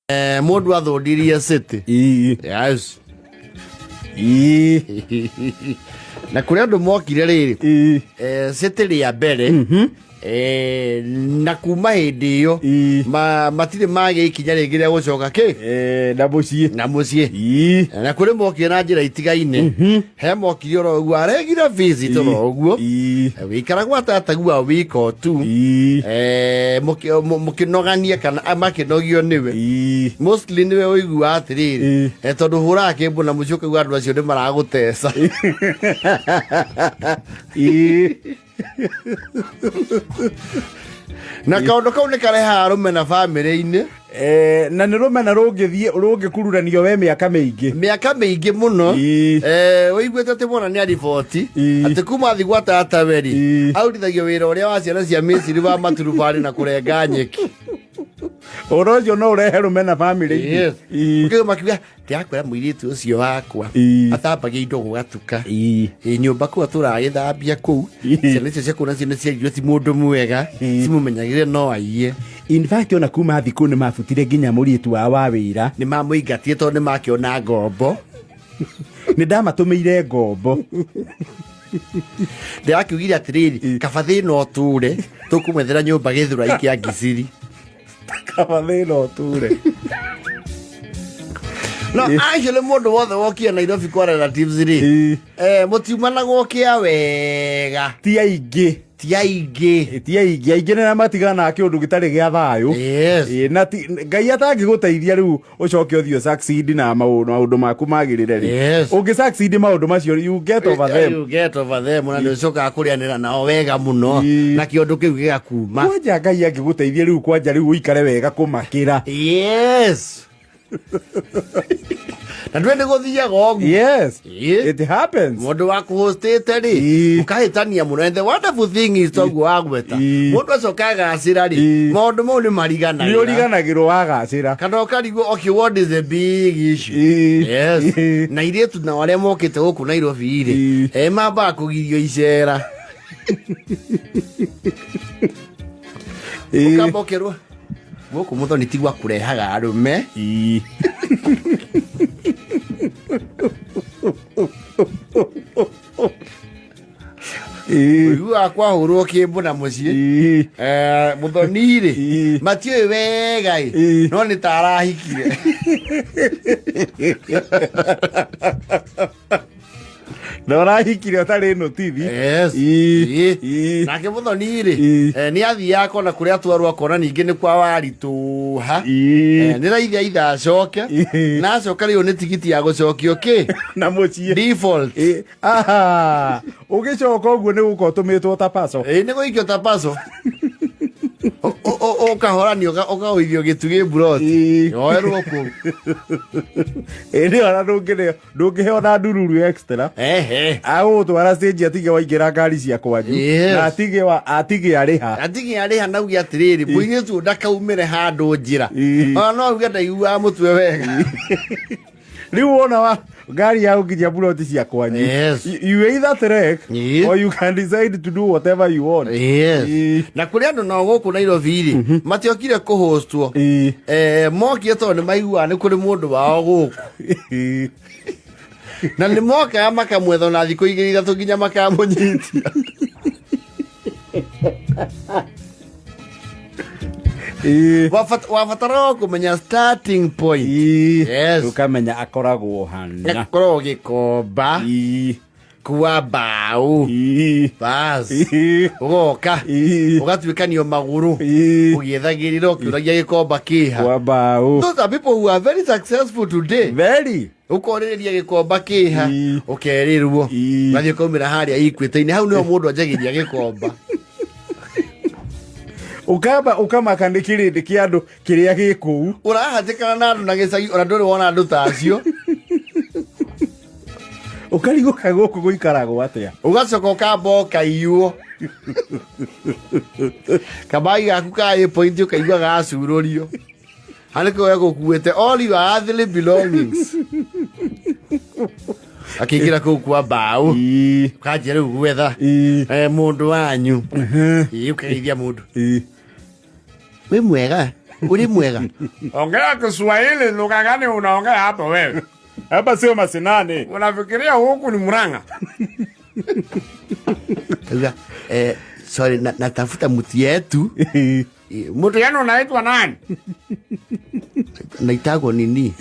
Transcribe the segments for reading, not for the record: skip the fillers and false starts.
Mũndũ athũndirie city. Yes. Na kũrĩ andũ mokire rĩrĩ city rĩa mbere, na kuma hĩndĩ ĩyo matirĩ magĩa ikinya rĩngĩ rĩa gũcoka kĩ Na mũciĩ. Na mũciĩ. Na kũrĩ mokire na njĩra itigaine. He mokire oro ũguo, aregire visit oro ũguo, wĩikara gwa tatagua week or two, mũkĩnogania kana makĩnogio nĩwe. Mostly nĩwe ũiguaga atĩrĩrĩ, tondũ hũraga kĩmbu na mũciĩ ũkaigua andũ acio nĩ maragũteca. Na kaũndũ kau nĩ karehaga rũmena bamĩrĩ-inĩ. Na nĩ rũmena rũngĩthiĩ rũngĩkururanio we mĩaka mĩingĩ. Mĩaka mĩingĩ mũno. Ũiguĩte atĩ mwana nĩ ariboti atĩ kuma athi gwa tatawe rĩ, arutithagio wĩra ũrĩa wa ciana cia Misiri wa maturubarĩ na kũrenga nyeki. Ũhoro ũcio no ũrehe rũmena bamĩrĩ-inĩ. Yes. Ũkĩigua makiuga, "Ndĩrakwĩra mũirĩtu ũcio wakwa athambagia indo gũgatuka. Ĩ, nyũmba kũu atũraga agĩthambia kũu. Ciana icio cia kũu nacio nĩ ciarirwo ti mũndũ mwega, cimũmenyagĩre no aiye." In fact, ona kuma thikũ nĩ mabutire nginya mũirĩtu wao wa wĩra. Nĩ mamũingatire tondũ nĩ makĩona ngombo. Nĩ ndamatũmĩire ngombo. Ndĩrakiugire atĩrĩrĩ, kaba thĩna ũtũre, tũkũmwethera nyũmba Gĩthũrai kĩa Ngisiri. Kaba thĩna ũtũre. No actually mũndũ wothe wokire Nairobi kwa relatives rĩ, mũtiumanagwo kĩa wega. Ti aingĩ. Ti aingĩ. Ti aingĩ. Aingĩ nĩ matigana kĩũndũ gĩtarĩ gĩa thayũ. Ĩ, na Ngai atangĩgũteithia rĩu ũcoke ũthiĩ succeed na maũndũ maku magĩrĩre rĩ, ũngĩ succeed maũndũ macio, you get over them. You get over them, na nĩ ũcokaga kũrĩanĩra nao wega mũno na kĩũndũ kĩu gĩgakuma. Kwanja Ngai angĩgũteithia rĩu, kwanja rĩu ũikare wega kũmakĩra. Yes, na ndũĩ nĩ gũthiaga ũguo. It happens. Mũndũ wa kũhostĩte rĩ, ũkahĩtania mũno. And the wonderful thing is, toguo wagweta, mũndũ acoka agacĩra rĩ, maũndũ mau nĩ Nĩ mariganagĩra. Ũriganagĩrwo wagacĩra. Kana ũkarigwo, okay, what is the big issue? Yes. Na irĩtu nao arĩa mokĩte gũkũ Nairobi rĩ, mambaga kũgirio icera. Ũkamba ũkerwo gũkũ mũthoni ti gwa kũrehaga arũme. Ũiguaga kwahũrwo kĩmbu na mũciĩ. Mũthoni rĩ, matiũĩ wega ĩ, no nĩ ta arahikire. Na ũrahikire ũtarĩ notithi. Yes. Nake mũthoni rĩ, nĩ athiaga akona kũrĩa atwarwo, akona ningĩ nĩ kwa waritũha. Nĩ raithi aitha acoke. Na acoka rĩu nĩ tigiti ya gũcokio kĩ na mũciĩ. Default. Ĩ, aha ũgĩcoka ũguo nĩ gũka ũtũmĩtwo ta paco. Ĩ, nĩ gũikio ta paco. Ũkahoranio ũkaũithio gĩtugĩ mburoti yoerwo kũu. Ĩ, nĩ ona ndũngĩheo na ndururu extra. Agũgũtwara stage atige waingĩra ngari cia kwanyu. Na atige arĩha. Atige arĩha na uge atĩrĩrĩ, mũirĩtu ũyũ ndakaumĩre handũ njĩra. Ona no uge ndaiguaga mũtwe wega. Rĩu wona wa ngari ya gũkinyia buroti cia kwanyu, you either trek or you can decide to do whatever you want. Na kũrĩ andũ nao gũkũ Nairobi rĩ, matiokire kũhostwo. Mokire tondũ nĩ maiguaga nĩ kũrĩ mũndũ wao gũkũ, na nĩ mokaga makamwetha na thikũ igĩrĩ ithatũ nginya makamũnyitia. Wabataraga kũmenya starting point. Ũkamenya akoragwo hana. Akoragwo Gĩkomba kwa mbaũ. Bas, ũgoka ũgatuĩkanio magũrũ ũgĩethagĩrĩra ũkĩũragia Gĩkomba kĩha. Kwa mbaũ. Those are people who are very successful today. Very. Ũkorĩrĩria Gĩkomba kĩha, ũkerĩrwo ũgathiĩ ũkaumĩra harĩa Equity-inĩ. Hau nĩho mũndũ anjagĩria Gĩkomba. Ũkamba ũkamaka nĩ kĩrĩndĩ kĩa andũ kĩrĩa gĩ kũu. Ũrahatĩkana na andũ na gĩcagi ona ndũrĩ wona andũ ta acio. Ũkarigwo kaĩ gũkũ gũikaragwo atĩa. Ũgacoka ũkamba ũkaiywo kabagi gaku ka A point, ũkaigua gacurũrio harĩ kĩo gũkuĩte all your earthly belongings, akĩingĩra kũu kwa mbaũ, ũkanjia rĩu gwetha mũndũ wanyu. Ĩ, ũkageithia mũndũ, "Wĩ mwega?" Uri mwega. Ongea Kiswahili, lugha gani unaongea hapo wewe? Hapa sio masinani. Unafikiria huku ni Murang'a? Kauga, sorry, natafuta mtu yetu. Mtu yenu unaitwa nani? Naitagwo nini?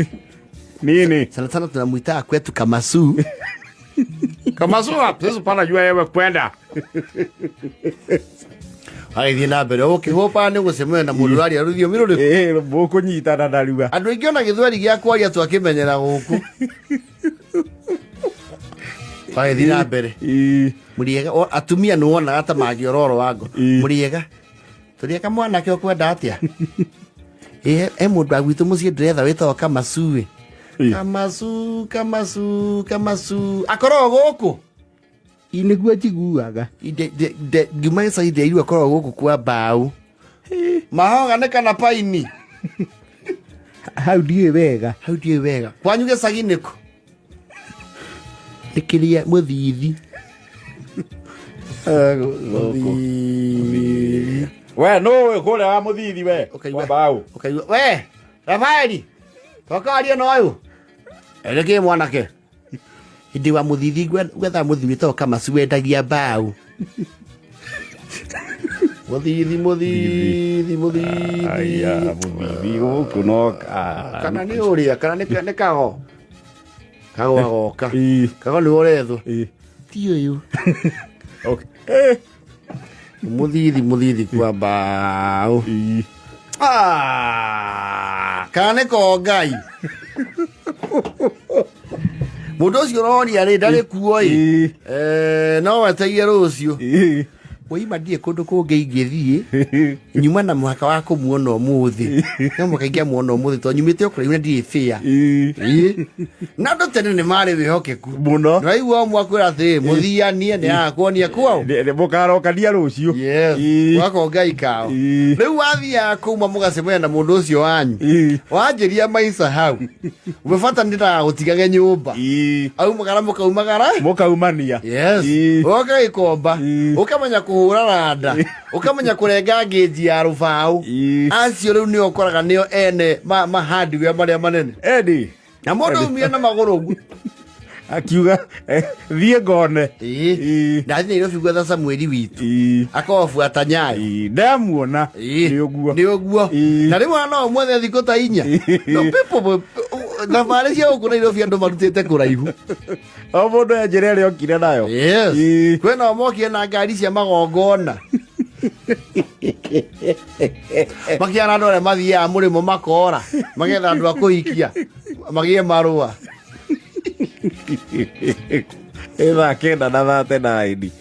Nini? Sana sana tunamuitaa kwetu Kamasu. Kamasu sisi pana jua yewe kwenda. Agĩthiĩ na mbere ũkĩhũpa nĩ gũcemania na mũndũ ũraria rũthiomi rũrĩkũ. Mũkũnyitana narua. Andũ aingĩ ona gĩthweri gĩa kwaria twakĩmenyera gũkũ. Agĩthiĩ na mbere. Mũriega, atumia nĩ wonaga ta mangĩororo wa ngo. Mũriega, tũriega mwanake ũkwenda atĩa? He mũndũ wa gwitũ mũciĩ ndĩretha wĩtagwo Kamasu. Kamasu, Kamasu, Kamasu. Akoragwo gũkũ? Nĩguo njiguaga. Ngiuma gĩcagi ndĩraigua akoragwo gũkũ kwa mbaũ. Mahoga nĩ kana paini? Hau ndiũĩ wega. Hau ndiũĩ wega. Kwanyu gĩcagi nĩkũ? Nĩ kĩrĩa mũthithi. Mũthithi. We nũĩ kũrĩa wa mũthithi we? Ũkaigua. Kwa mbaũ. Ũkaigua, we, Rafaeli, toka warie na ũyũ. Nĩkĩ mwanake? Hĩndĩ wa mũthithi gwetha mũthithi wĩtagwo Kamasu wendagia mbaũ. Mũthithi, mũthithi, mũthithi. Aya, mũthithi gũkũ no Kana nĩ ũrĩa, kana nĩ kago. Kago agoka. Kago nĩwe ũrethwo. Ti ũyũ. Okay. Mũthithi, mũthithi kwa mbaũ. Kana nĩ kongai. Mũndũ ũcio ũroria rĩ, ndarĩ kuo ĩ. No wetereire rũciũ. Woima ndirĩ kũndũ kũngĩ ingĩthiĩ. Nyuma na mũhaka wa kũmuona ũmũthĩ. No mũhaka ingĩamuona ũmũthĩ tondũ nyumĩte o kũraihu na ndirĩ bĩa. Na andũ tene nĩ marĩ wĩhokeku. Mũno. Nĩwaigua ũmwe akwĩra atĩrĩ, mũthianie nĩ agakuonia kwao. Mũkarokania rũciũ. Yes. Gwakongai kao. Rĩu wathiaga kuma mũgacemania na mũndũ ũcio wanyu. Wanjĩria maica hau. Ũmebata nĩ ndagagũtigage nyũmba. Aumagara mũkaumagara. Mũkaumania. Yes. Ũgoka gĩkomba. Ũkamenya kũhũra randa. Ũkamenya kũrenga ngĩnji ya rũbaũ. Acio rĩu nĩo ũkoraga nĩo ene ma hardware marĩa manene. Edi. Na mũndũ aumire na magũrũ ũguo. Akiuga, thiĩ ngone. Ndathiĩ Nairobi gwetha Samueli witũ. Akobuata Nyayo. Ndamuona. Nĩ ũguo. Nĩ ũguo. Na rĩmwe no ũmwethe thikũ ta inya. No people, thabarĩ cia gũkũ Nairobi andũ marutĩte kũraihu. O mũndũ e njĩra ĩrĩa okire nayo. Yes. Kwĩna o mokire na ngari cia magongona. Makiana andũ arĩa mathiaga mũrĩmo makora, magetha andũ a kũhikia, magĩe marũa. Ĩ thaa kenda na thate nine.